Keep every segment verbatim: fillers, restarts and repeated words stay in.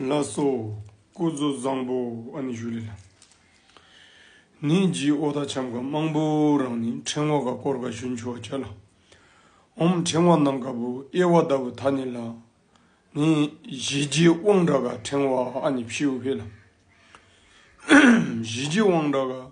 ལགས་སོ། སྐུ་གཟུགས་བཟང་པོ་ཨ་ནི་ཞུ་ལེ་ལགས། ནི་ཇི་ཨོ་ཐ་ཆམ་ག་མང་པོ་རང་ནི་ཕྲེང་བ་ག་སྐོར་ག་ཞུན་ཆོ་ཅ་ལགས། ཨོམ་ཕྲེང་བ་ནང་ག་བུ་དབྱེ་བ་ད་བུ་ཐ་ནི་ལ། ནི་ཞི་རྒྱས་དབང་དྲག་ག་ཕྲེང་བ་ཨ་ནི་ཕྱིའུ་ཕེ་ལ། ཞི་རྒྱས་དབང་དྲག་ག་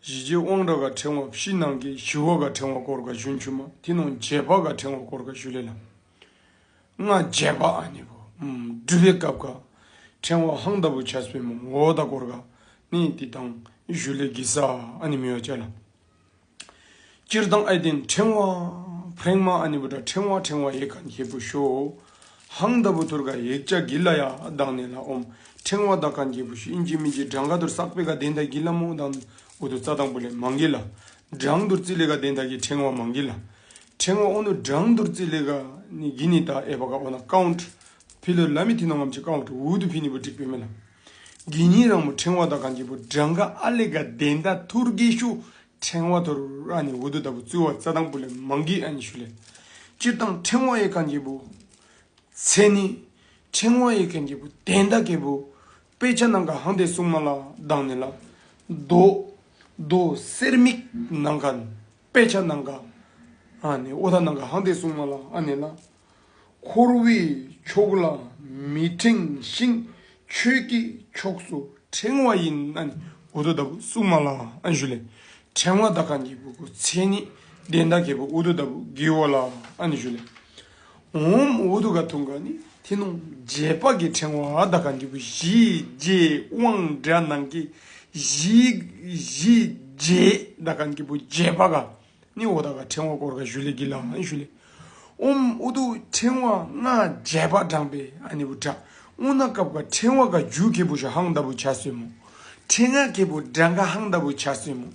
ཞི་རྒྱས་དབང་དྲག་ག་ཕྲེང་བ་ཕྱི་ནང་གི་ཞི་བ་ག་ཕྲེང་བ་སྐོར་ག་ཞུན་ཆུ་མ་ཐི་ནོང་རྒྱས་པ་ག་ཕྲེང་བ་སྐོར་ག་ཞུ་ལེ་ལ། ང་རྒྱས་པ་ཨ་ནི་བུ་སྒྲུབ་པའི་སྐབས་ག་ཕྲེང་བ་ཧང་ད་བུ་ཆས་པེ་མོ་འོ་ད་སྐོར་ག་ནི་ཏི་དང་ཞུ་ལེ་གི་ས་ཨ་ནི་མི་བ་ཅ་ལགས། སྤྱིར་བཏང་ཨའི་ཏེན་ཕྲེང་བ་ཕྲེང་མ་ཨ་ནི་བུ་དྲ་ཕྲེང་བ་ཕྲེང་བ་ཡེ་ཁན་ཁེ་བུ་ཤོ། ཧང་ད་བུ་ཐུར་ག་ཡེག་ཅ་གི་ལ་ཡ་དང་ནི་ལ་ཨོམ་ཕྲེང་བ་ད་ཁན་ཁེ་བུ་ཤོ་ཨིན་ཅི་མིན་ཅི་གྲངས་ཀ་ཐུར་སག་པེ་ག་དེན་ད་གི་ལ་མོ་དང་འུ་དུ་རྩ་དང་པོ་ལེ་མང་གི་ལ། གྲངས་ཐུར་རྩི་ལེ་ག་དེན་ད་གི་ཕྲེང་བ་མང་གི་ལ། ཕྲེང་བ་ཨོ་ནུ་གྲངས་ཐུར་རྩི་ལེ་ག་ནི་གི་ནི་ད་ཨེ་བ་ག་ཨོ་ན་ཀའུནཊ་ཕི་ལུ་ལ་མི་ཐི་ནོང་ངམ་ཅི་ཀའུནཊ་འུ་དུ་ཕི་ནི་བུ་འགྲིག་པེ་མེ་ལ། གི་ནི་རང་མོ་ཕྲེང་བ་ད་ཁན་ཁེ་བུ་གྲངས་ཀ་ཨ་ལེ་ག་དེན་ད་ཐུར་གི་ཤོ། ཕྲེང་བ་ཐུར་ཨ་ནི་འུ་དུ་ད་བུ་ཙུ་བ་རྩ་དང་པོ་ལེ་མང་གི་ཨ་ནི་ཞུ་ལེ། སྤྱིར་བཏང་ཕྲེང་བ་ཡེ་ཁན་ཁེ་བུ་མཚན་ནི་ཕྲེང་བ་ཡེ་ཁན་ཁེ་བུ་དེན་ད་ཁེ་བུ་དཔེ་ཆ་ནང་ག་ཧང་དེ་གསུང་མ་ལ་དང་ནི་ལ། མདོ་མདོ་གསེར་མིག་ནང་ག་དཔེ་ཆ་ནང་ག་ཨ་ནི་ཨོ་ཐ་ནང་ག་ཧང་དེ་གསུང་མ་ལ་ཨ་ནི་ལ། འཁོར་བའི་ཕྱོགས་ལ་མི་ཕྲེང་ཞིང་། ཆོས་ཀྱི་ཕྱོགས་སུ་ཕྲེང་བ་ཡིན། ཨ་ནི་འུ་དུ་ད་བུ་གསུང་མ་ལ་ཨ་ནི་ཞུ་ལེ། ཕྲེང་བ་ད་ཁན་ཁེ་བུ་གུ་མཚན་ནི་དེན་ད་ཁེ་བུ་འུ་དུ་ད་བུ་གི་བ་ལ་ཨ་ནི་ཞུ་ལེ། ཨོམ་འུ་དུ་ག་ཐུང་ག་ནི་ཐི་ནོང་རྒྱས་པ་གི་ཕྲེང་བ་ད་ཁན་ཁེ་བུ་ཞི་རྒྱས་དབང་དྲག་ནང་གི་ཞི་ཞི་རྒྱས་ད་ཁན་ཁེ་བུ་རྒྱས་པ་ག་ནི་འོ་ད་ག་ཕྲེང་བ་སྐོར་ག་ཞུ་ལེ་གི་ལ་ཨན་ཞུ་ལེ། ཨོམ་འུ་དུ་ཕྲེང་བ་ང་རྒྱས་པ་དྲངས་པེ་ཨ་ནི་བུ་དྲ། ཨུ་ན་སྐབས་ག་ཕྲེང་བ་ག་རྒྱུ་ཁེ་བུ་ཤོ་ཧང་ད་བུ་ཆ་སོ་མོ། ཕྲེང་བ་ཁེ་བུ་གྲངས་ཀ་ཧང་ད་བུ་ཆ་སོ་མོ།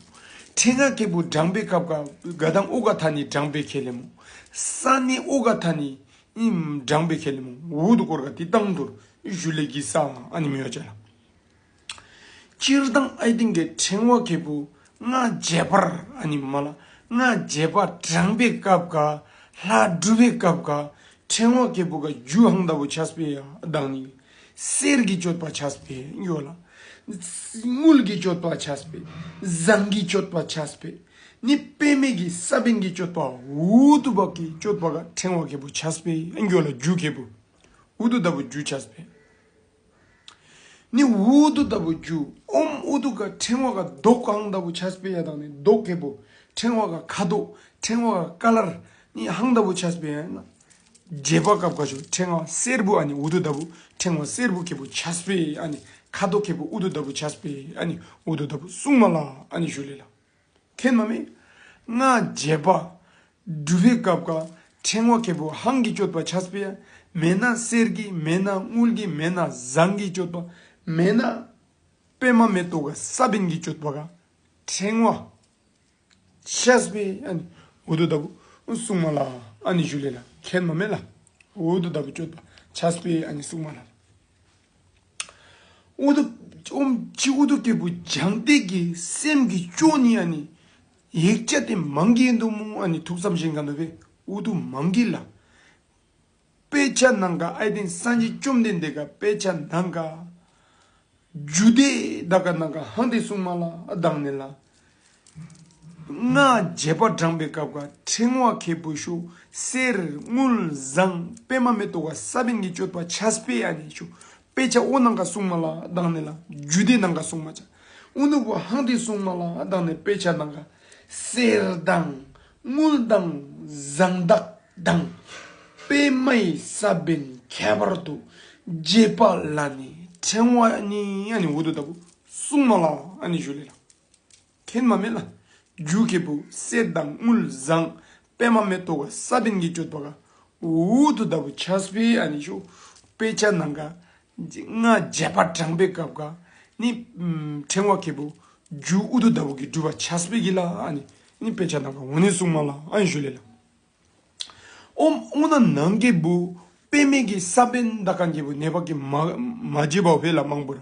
ཕྲེང་བ་ཁེ་བུ་དྲངས་པེ་སྐབས་ག་ག་དང་ཨུ་ག་ཐ་ནི་དྲངས་པེ་ཁེ་ལེ་མོ། ས་ནི་ཨུ་ག་ཐ་ནི་ཨིན་དྲངས་པེ་ཁེ་ལེ་མོ། འུ་དུ་སྐོར་ག་ཏི་ཏང་ཐུར་ཞུ་ལེ་གི་ས་ཨ་ནི་མི་ཡོ་ཅ་ལ། སྤྱིར་བཏང་ཨའི་ཏེན་གི་ཕྲེང་བ་ཁེ་བུ་ང་རྒྱས་པར་ཨ་ནི་མ་ལ་ང་རྒྱས་པ་དྲངས་པེ་སྐབས་ག་ལྷ་སྒྲུབ་པེ་སྐབས་ག་ཕྲེང་བ་ཁེ་བུ་ག་རྒྱུ་ཧང་ད་བུ་ཆ་སོ་ཡ་དང་ནི་གསེར་གི་སྤྱོད་པ་ཆ་སོ་ཡོ་ལ། དངུལ་གི་སྤྱོད་པ་ཆ་སོ། ཟངས་གི་སྤྱོད་པ་ཆ་སོ། ནི་པདྨའི་གི་ས་བོན་གི་སྤྱོད་པ་འུ་དུ་བ་གི་སྤྱོད་པ་ག་ཕྲེང་བ་ཁེ་བུ་ཆ་སོ་ཡོ་ལ་རྒྱུ་ཁེ་བུ་འུ་དུ་ད་བུ་རྒྱུ་ཆ་སོ། ནི་འུ་དུ་ད་བུ་རྒྱུ་ཨོམ་འུ་དུ་ག་ཕྲེང་བ་ག་མདོག་ཧང་ད་བུ་ཆ་སོ་ཡ་དང་ནི་མདོག་ཁེ་བུ་ཕྲེང་བ་ག་ཁ་དོག་ཕྲེང་བ་ག་ཀ་ལར་ནི་ཧང་ད་བུ་ཆ་སོ་ཡ་ན། རྒྱས་པ་སྐབས་ག་ཤོ་ཕྲེང་བ་སེར་བུ་ཨ་ནི་འུ་དུ་ད་བུ་ཕྲེང་བ་སེར་བུ་ཁེ་བུ་ཆ་སོ་ཨ་ནི་ཁ་དོག་ཁེ་བུ་འུ་དུ་ད་བུ་ཆ་སོ་ཨ་ནི་འུ་དུ་ད་བུ་གསུང་མ་ལ་ཨ་ནི་ཞུ་ལེ་ལ། མཁྱེན་མ་མེ། ང་རྒྱས་པ་སྒྲུབ་པེ་སྐབས་ག་ཕྲེང་བ་ཁེ་བུ་ཧང་གི་སྤྱོད་པ་ཆ་སོ་ཡ། མེན་ན་གསེར་གི་མེན་ན་དངུལ་གི་མེན་ན་ཟངས་གི་སྤྱོད་པ་མེན་ན་པདྨ་མེ་ཏོག་ག་ས་བོན་གི་སྤྱོད་པ་ག་ཕྲེང་བ་ཆ་སོ་ཨ་ནི་འུ་དུ་ད་བུ་གསུང་མ་ལ་ཨ་ནི་ཞུ་ལེ་ལ། མཁྱེན་མ་མེ་ལ། འུ་དུ་ད་བུ་སྤྱོད་པ་ཆ་སོ་ཨ་ནི་གསུང་མ་ལ། འུ་དུ་ཨོམ་ཅི་འུ་དུ་ཁེ་བུ་སྦྱང་ཏེ་གི་སེམས་གི་ཅོ་ནི་ཨ་ནི་ཡིག་ཆ་ཏེ་མང་གི་འདུག་མོ། ཨ་ནི་ཐུགས་བསམ་བཞེས་ག་འདུག་པེ་འུ་དུ་མང་གི་ལ། དཔེ་ཆ་ནང་ག་ཨའི་ཏེན་སངས་རྒྱས་བཅོམ་ལྡན་འདས་ག་དཔེ་ཆ་ནང་ག་རྒྱུད་སྡེ་ད་ག་ནང་ག་ཧང་ཏེ་གསུང་མ་ལ་དང་ནི་ལ། ང་རྒྱས་པ་དྲངས་པེ་སྐབས་ག་ཕྲེང་བ་ཁེ་བུ་ཤོ་གསེར་དངུལ་ཟངས་པདྨ་མེ་ཏོག་ག་ས་བོན་གི་སྤྱོད་པ་ཆ་སོ་ཨ་ནི་ཤོ་དཔེ་ཆ་ཨོ་ནང་ག་གསུང་མ་ལ་དང་ནི་ལ་རྒྱུད་སྡེ་ནང་ག་གསུང་མ་ཆ། འུ་ནུ་བུ་ཧང་ཏེ་གསུང་མ་ལ་དང་ནི་དཔེ་ཆ་ནང་ག་གསེར་དང་དངུལ་དང་ཟངས་དག་དང་པདྨའི་ས་བོན་ཁྱད་པར་དུ་རྒྱས་པ་ལ་ནི་ཕྲེང་བ་ནི་ཨ་ནི་འུ་དུ་ད་བུ་གསུང་མ་ལ་ཨ་ནི་ཞུ་ལེ་ལ། མཁྱེན་མ་མེ་ལ། རྒྱུ་ཁེ་བུ་གསེར་དང་དངུལ་ཟངས་པདྨ་མེ་ཏོག་ག་ས་བོན་གི་སྤྱོད་པ་ག་འུ་དུ་ད་བུ་ཆ་སོ་ཨ་ནི་ཤོ་དཔེ་ཆ་ནང་ག་ང་རྒྱས་པ་དྲངས་པེ་སྐབས་ག་ནི་ཕྲེང་བ་ཁེ་བུ་རྒྱུ་འུ་དུ་ད་བུ་གི་སྒྲུབ་པ་ཆ་སོ་གི་ལ་ཨ་ནི་ནི་དཔེ་ཆ་ནང་ག་འོ་ནི་གསུང་མ་ལ་ཨ་ནི་ཞུ་ལེ་ལ། ཨོམ་ཨོ་ན་ནང་གི་བུ་པདྨའི་གི་ས་བོན་ད་ག་གི་བུ་ནེ་པ་གི་མ་མ་རྒྱས་པ་བེ་ལ་མང་པོ་ར།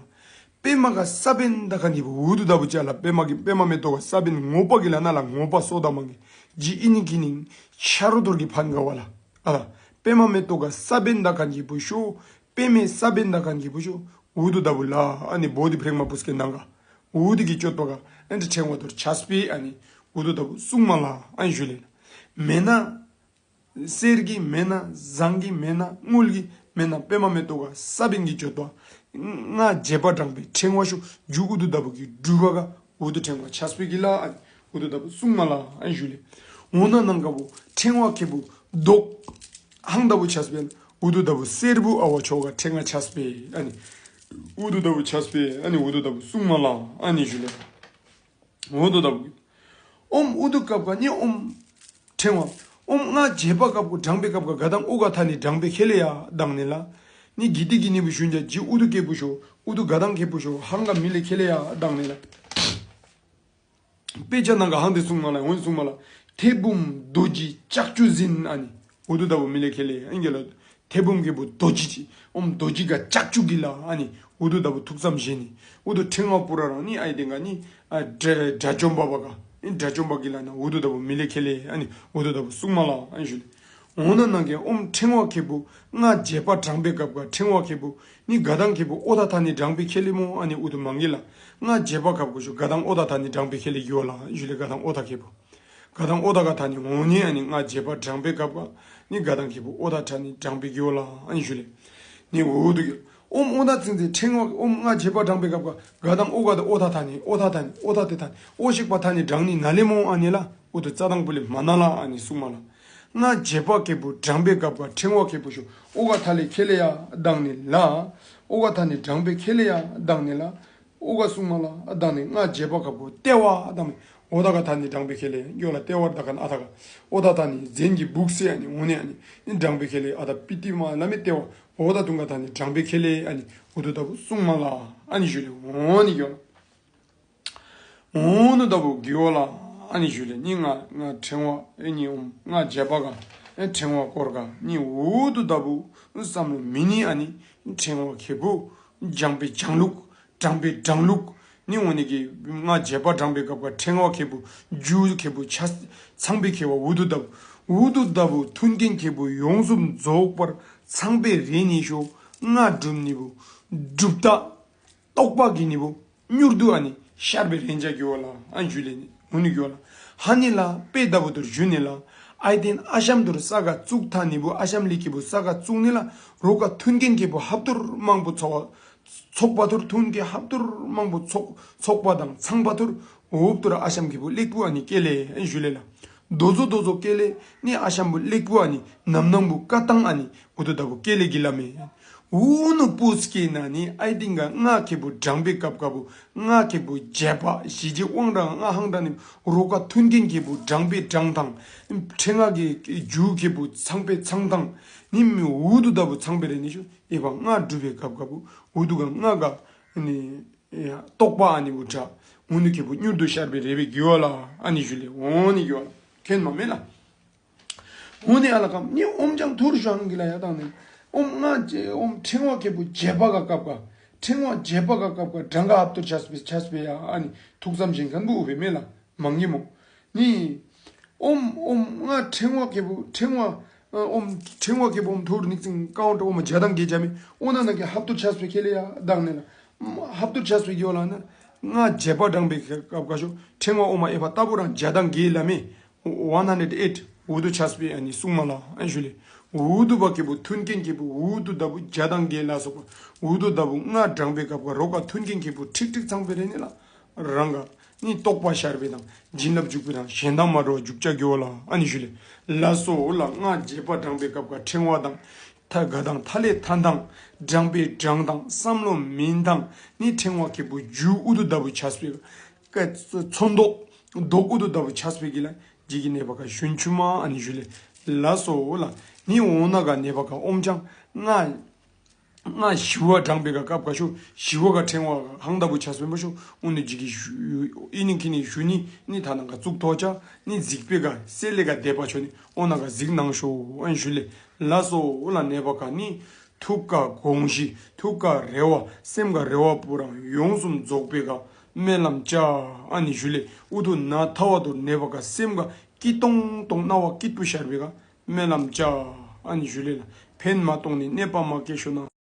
པདྨ་ག་ས་བོན་ད་ག་གི་བུ་འུ་དུ་ད་བུ་ཅ་ལ་པདྨ་གི་པདྨ་མེ་ཏོག་ག་ས་བོན་ངོ་པ་གི་ལ་ན་ལ་ངོ་པ་སོ་ད་མང་གི་ཇི་ཨི་ནི་གི་ནིང་ཆ་རུ་དོར་གི་ཕན་ག་བ་ལ་ཨ་ལ། པདྨ་མེ་ཏོག་ག་ས་བོན་ད་ག་གི་བུ་ཤོ་ དཔེ་མེད་ས་བོན་དག་ཁན་གི་བུ་ཤོ་འུ་དུ་ད་བུ་ལ་ཨ་ནི་བོ་དྷི་ཕྲེང་བ་བུ་སྐྱེ་ནང་ག་འུ་དུ་གི་སྤྱོད་པ་ག་ཨ་ནི་ཕྲེང་བ་དུར་ཆས་པེ་ཨ་ནི་འུ་དུ་ད་བུ་གསུང་མ་ལ་ཨ་ནི་ཞུ་ལེ་ན། མེན་ན་གསེར་གྱི་མེན་ན་ཟངས་ཀྱི་མེན་ན་དངུལ་གྱི་མེན་ན་དཔེ་མ་མེད་ཏོ་ག་ས་བོན་གྱི་སྤྱོད་པ་ང་རྗེས་པ་འབྲང་པའི་ཕྲེང་བ་ཤོ་རྒྱུ་འུ་དུ་ད་བུ་གི་སྒྲུབ་པ་ག་འུ་དུ་ཕྲེང་བ་ཆས་པེ་གི་ལ་ཨ་ནི་འུ་དུ་ད་བུ་གསུང་མ་ལ་ཨ་ནི་ཞུ་ལེ། འོ་ན་ནང་ག་བུ་ཕྲེང་བ་ཁེ་བུ་མདོག་ཧང་ད་བུ་ཆས་པེ་ལ་འུ་དུ་ད་བུ་སེར་བུ་ཨ་བ་ཆོ་ག་ཕྲེང་བ་ཆས་པེ་ཨ་ནི་འུ་དུ་ད་བུ་ཆས་པེ་ཨ་ནི་འུ་དུ་ད་བུ་གསུང་མ་ལ་ཨ་ནི་ཞུ་ལེ། འུ་དུ་ད་བུ་ཨོམ་འུ་དུ་སྐབས་ག་ནི་ཨོམ་ཕྲེང་བ་ཨོམ་ང་རྗེས་པ་སྐབས་ག་འབྲང་པའི་སྐབས་ག་ག་དང་ཨོ་ག་ཐ་ནི་འབྲང་པའི་ཁེ་ལེ་ཡ་དག་ནི་ལ། ནི་གི་ཏི་གི་ནི་བུ་ཞུན་ཅ་ཇི་འུ་དུ་ཁེ་བུ་ཤོ་འུ་དུ་ག་དང་ཁེ་བུ་ཤོ་ཧང་ག་མི་ལེ་ཁེ་ལེ་ཡ་དག་ནི་ལ། དཔེ་ཆ་ནང་ག་ཧང་དེ་གསུང་མ་ལ་འོན་གསུང་མ་ལ། ཐེ་བུམ་རྡོ་རྗེ་ལྕགས་ཀྱུ་བཟུམ་ཨ་ནི་འུ་དུ་ད་བུ་མི་ལེ་ཁེ་ལེ་ཨིན་གེ་ལ། ཐེ་བུམ་ཁེ་བུ་རྡོ་རྗེ་ཅིག་ཨོམ་རྡོ་རྗེ་ག་ལྕགས་ཀྱུ་གི་ལ་ཨ་ནི་འུ་དུ་ད་བུ་ཐུགས་བསམ་བཞེས་ནི། འུ་དུ་ཕྲེང་བ་པུ་ར་རང་ནི་ཨའི་དེ་ག་ནི་ཨ་དགྲ་དགྲ་བཅོམ་པ་བ་ག་ཨིན་དགྲ་བཅོམ་པ་གི་ལ་ན་འུ་དུ་ད་བུ་མི་ལེ་ཁེ་ལེ་ཨ་ནི་འུ་དུ་ད་བུ་གསུང་མ་ལ་ཨ་ནི་ཞུ་ལེ། འོ་ན་ནང་ག་ཨོམ་ཕྲེང་བ་ཁེ་བུ་ང་རྗེས་པ་འབྲང་པའི་སྐབས་ག་ཕྲེང་བ་ཁེ་བུ་ནི་ག་དང་ཁེ་བུ་ཨོ་ཐ་ཐ་ནི་འབྲང་པའི་ཁེ་ལེ་མོ་ཨ་ནི་འུ་དུ་མང་གི་ལ། ང་རྗེས་པ་སྐབས་ག་ཤོ་ག་དང་ཨོ་ཐ་ཐ་ནི་འབྲང་པའི་ཁེ་ལེ་གི་ཝ་ལ་ཨ་ནི་ཞུ་ལེ་ག་དང་ཨོ་ཐ་ཁེ་བུ། ག་དང་ཨོ་ཐ་ག་ཐ་ནི་འོ་ནི་ཨ་ནི་ང་རྗེས་པ་འབྲང་པའི་སྐབས་ག་ནི་ག་དང་ཁེ་བུ་ཨོ་ཐ་ཐ་ནི་འབྲང་པའི་གི་ཝ་ལ་ཨ་ནི་ཞུ་ལེ། ནི་འུ་དུ་གི་ཨོམ་ཨོ་ཐ་ཚིང་ཚིང་ཕྲེང་བ་ཨོམ་ང་རྗེས་པ་འབྲང་པའི་སྐབས་ག་ག་དང་ཨོ་ག་དང་ཨོ་ཐ་ཐ་ནི་ཨོ་ཐ་ཐ་ནི་ཨོ་ཐ་ཐེ་ཐ་ནི་ཨོ་ཤིག་པ་ཐ་ནི་འབྲང་ནི་ན་ལེ་མོ་ཨ་ནི་ལ་འུ་དུ་རྩ་དང་པུ་ལེ་མ་ན་ལ་ཨ་ནི་གསུང་མ་ལ། ང་རྗེས་པ་ཁེ་བུ་འབྲང་པའི་སྐབས་ག་ཕྲེང་བ་ཁེ་བུ་ཤོ་ཨོ་ག་ཐ་ལེ་ཁེ་ལེ་ཡ་དག་ནི་ལ། ཨོ་ག་ཐ་ནི་འབྲང་པའི་ཁེ་ལེ་ཡ་དག་ནི་ལ། ཨོ་ག་གསུང་མ་ལ་ཨ་དག་ནི་ང་རྗེས་པ་སྐབས་ག་ལྟེ་བ་དག་ནི་ཨོ་ཐ་ག་ཐ་ནི་འབྲང་པའི་ཁེ་ལེ་ཡ་གི་ཝ་ལ་ལྟེ་བ་དག་ཁན་ཨ་ཐ་ག་ཨོ་ཐ་ཐ་ནི་ཟན་གྱི་བུག་སེ་ཨ་ནི་འོ་ནི་ཨ་ནི་འབྲང་པའི་ཁེ་ལེ་ཡ་ཨ་ཐ་པི་ཏི་མ་ལ་མི་ལྟེ་བ་ཨོ་ཐ་དུང་ག་ཐ་ནི་འབྲང་པའི་ཁེ་ལེ་ཡ་ཨ་ནི་འུ་དུ་ད་བུ་གསུང་མ་ལ་ཨ་ནི་ཞུ་ལེ་འོ་ནི་གི་ཝ་ལ། འོ་ནུ་ད་བུ་གི་ཝ་ལ་ཨ་ནི་ཞུ་ལེ་ནི་ང་ང་ཕྲེང་བ་ཨེ་ནི་ཨོམ་ང་རྗེས་པ་ག་ཨེ་ཕྲེང་བ་སྐོར་ག་ནི་འུ་དུ་ད་བུ་བསམ་བློ་མི་ནི་ཨ་ནི་ཕྲེང་བ་ཁེ་བུ་འབྲང་པའི་འབྲང་ལུགས་འབྲང་པའི་འབྲང་ལུགས་ནི་འོ་ནི་གི་ང་རྗེས་པ་འབྲང་པའི་སྐབས་ག་ཕྲེང་བ་ཁེ་བུ་རྒྱུ་ཁེ་བུ་ཆ་ཚང་པའི་ཁེ་བ་འུ་དུ་ད་བུ་འུ་དུ་ད་བུ་མཐུན་རྐྱེན་ཁེ་བུ་ཡོངས་སུ་རྫོགས་པར་ཚང་པའི་རེ་ནི་ཤོ་ང་སྒྲུབ་ནི་བུ་སྒྲུབ་ད་རྟོགས་པ་གི་ནི་བུ་མྱུར་དུ་ཨ་ནི་ཤར་བའི་རེན་ཅ་གི་ཝ་ལ་ཨ་ནི་ཞུ་ལེ་ནི་འོ་ནི་གི་ཝ་ལ། ཧ་ནི་ལ་དཔེ་ད་བུ་དུར་ཞུ་ནི་ལ་ཨའི་ཏེན་ཨ་ཤམ་དུར་ས་ག་བཙུགས་ཐ་ནི་བུ་ཨ་ཤམ་ལི་ཁེ་བུ་ས་ག་བཙུགས་ནི་ལ་རོ་ག་མཐུན་རྐྱེན་ཁེ་བུ་ཧབ་ཏུར་མང་པོ་ཚོགས་པ་ཚོགས་པ་ཐུར་མཐུན་རྐྱེན་ཧབ་ཏུར་མང་པོ་ཚོགས་ཚོགས་པ་དང་ཚང་པ་ཐུར་འོབ་ཏུར་ཨ་ཤམ་ཁེ་བུ་ལེགས་པོ་ཨ་ནི་སྐྱེ་ལེ་ཨ་ནི་ཞུ་ལེ་ལ། དོ་ཟོ་དོ་ཟོ་སྐྱེ་ལེ་ནི་ཨ་ཤམ་བུ་ལེགས་པོ་ཨ་ནི་ནམ་ནང་བུ་ཀ་ཏང་ཨ་ནི་འུ་དུ་ད་བུ་སྐྱེ་ལེ་གི་ལ་མེ། འུ་ནུ་པུས་ཀེ་ན་ནི་ཨའི་ཏེན་ག་ང་ཁེ་བུ་འབྲང་པའི་སྐབས་ག་བུ་ང་ཁེ་བུ་རྗེས་པ་ཞི་རྒྱས་དབང་དྲག་ང་ཧང་དྲག་ནི་རོ་ག་མཐུན་རྐྱེན་ཁེ་བུ་འབྲང་པའི་འབྲང་དང་ཕྲེང་བ་གི་རྒྱུ་ཁེ་བུ་ཚང་པའི་ཚང་དང་ནི་མི་འུ་དུ་ད་བུ་ཚང་པའི་རེ་ནི་ཤོ་ཨེ་བ་ང་སྒྲུབ་པའི་སྐབས་ག་བུ་འུ་དུ་ག་ང་ག་ནི་ཡ་རྟོགས་པ་ཨ་ནི་བུ་དྲག་འུ་ནུ་ཁེ་བུ་མྱུར་དུ་ཤར་བའི་རེ་བའི་གི་ཝ་ལ་ཨ་ནི་ཞུ་ལེ་འོ་ནི་གི་ཝ་ལ་མཁྱེན་མ་མེ་ལ། འོ་ནི་ཨ་ལ་ཀམ་ནི་ཨོམ་ཅང་ཐུར་ཞང་གི་ལ་ཡ་དག་ནི་ཨོམ་ང་རྗེས་ཨོམ་ཕྲེང་བ་ཁེ་བུ་རྗེས་པ་ག་སྐབས་ག་ཕྲེང་བ་རྗེས་པ་ག་སྐབས་ག་འབྲང་ག་ཧབ་ཏུར་ཆས་པེ་ཆས་པེ་ཡ་ཨ་ནི་ཐུགས་བསམ་བཞེས་ཁན་བུ་འོ་བེ་མེ་ལ་མང་གི་མོ། ནི་ཨོམ་ཨོམ་ང་ཕྲེང་བ་ཁེ་བུ་ཕྲེང་བ་ཨོམ་ཕྲེང་བ་ཁེ་བུ་ཨོམ་ཐུར་ནིག་ཙིང་ཀའུན་ཊར་ཨོམ་བརྒྱ་དང་བརྒྱད་བརྒྱ་མེ། འོ་ན་ན་ཁེ་ཧབ་ཏུར་ཆས་པེ་ཁེ་ལེ་ཡ་དག་ནི་ལ་ཧབ་ཏུར་ཆས་པེ་གི་ཝ་ལ་ན་ང་རྗེས་པ་འབྲང་པའི་སྐབས་ག་ཤོ་ཕྲེང་བ་ཨོམ་ཨེ་ཕ་ལྟ་བུ་རང་བརྒྱ་དང་བརྒྱད་ལ་མེ། ཝན་ཧན་ཌེཌ་ཨེཊ་འུ་དུ་ཆས་པེ་ཨ་ནི་གསུང་མ་ལ་ཨ་ནི་ཞུ་ལེ། འུ་དུ་བ་ཁེ་བུ་མཐུན་རྐྱེན་ཁེ་བུ་འུ་དུ་ད་བུ་བརྒྱ་དང་བརྒྱད་ལ་སོགས་པ་འུ་དུ་ད་བུ་ང་འབྲང་པའི་སྐབས་ག་རོ་ག་མཐུན་རྐྱེན་ཁེ་བུ་ཁྲིག་ཁྲིག་ཚང་པེ་རེ་ནི་ལ་རང་ག་ནི་རྟོགས་པ་ཤར་བེ་དང་བྱིན་རླབས་འཇུག་པེ་དང་གཞན་དང་མ་འདྲ་བ་འཇུག་ཅ་གི་ཝ་ལ་ཨ་ནི་ཞུ་ལེ། ལ་སོ་ལ་ང་རྗེས་པ་འབྲང་པའི་སྐབས་ག་ཕྲེང་བ་དང་ཐ་ག་དང་ཐ་ལེ་ཐ་དང་འབྲང་པེ་འབྲང་དང་བསམ་བློ་མིན་དང་ནི་ཕྲེང་བ་ཁེ་བུ་རྒྱུ་འུ་དུ་ད་བུ་ཆས་པེ་ཀ་ཚོན་མདོག་མདོག་འུ་དུ་ད་བུ་ཆས་པེ་གི་ལ་ཇི་གི་ནེ་བ་ཀ་ཞུན་ཆུ་མ་ཨ་ནི་ཞུ་ལེ། ལ་སོ་ལ་ནི་འོ་ན་ག་ནེ་བ་ཀ་ཨོམ་ཅང་ང་ང་ཞི་བ་འབྲང་པེ་ག་སྐབས་ག་ཤོ་ཞི་བ་ག་ཕྲེང་བ་ག་ཧང་ད་བུ་ཆས་པེ་མ་ཤོ་འུ་ནི་ཇི་གི་ཞུ་ཨི་ནི་ཁི་ནི་ཞུ་ནི་ནི་ཐ་ན་ག་ཙུག་ཐོ་ཅ་ནི་ཟིག་པེ་ག་སེ་ལེ་ག་དེ་པ་ཆོ་ནི་འོ་ན་ག་ཟིག་ནང་ཤོ་ཨ་ནི་ཞུ་ལེ། ལ་སོ་ལ་ནེ་བ་ཀ་ནི་ཐུགས་ཀ་དགོངས་གཞི་ཐུགས་ཀ་རེ་བ་སེམས་ཀ་རེ་བ་པུ་རང་ཡོངས་སུ་རྫོགས་པེ་ག་སྨོན་ལམ་ཅ་ཨ་ནི་ཞུ་ལེ། འུ་ཐུ་ན་ཐ་བ་དུ་ནེ་བ་ཀ་སེམས་ཀ་སྐྱིད་ཏོང་ཏོང་སྣང་བ་སྐྱིད་པོ་ཤར་བེ་ག་སྨོན་ལམ་ཅ་ཨ་ནི་ཞུ་ལེ་ལ། ཕན་མ་གཏོང་ནི་གནོད་པ་མ་སྐྱེལ་ཤོ་ན་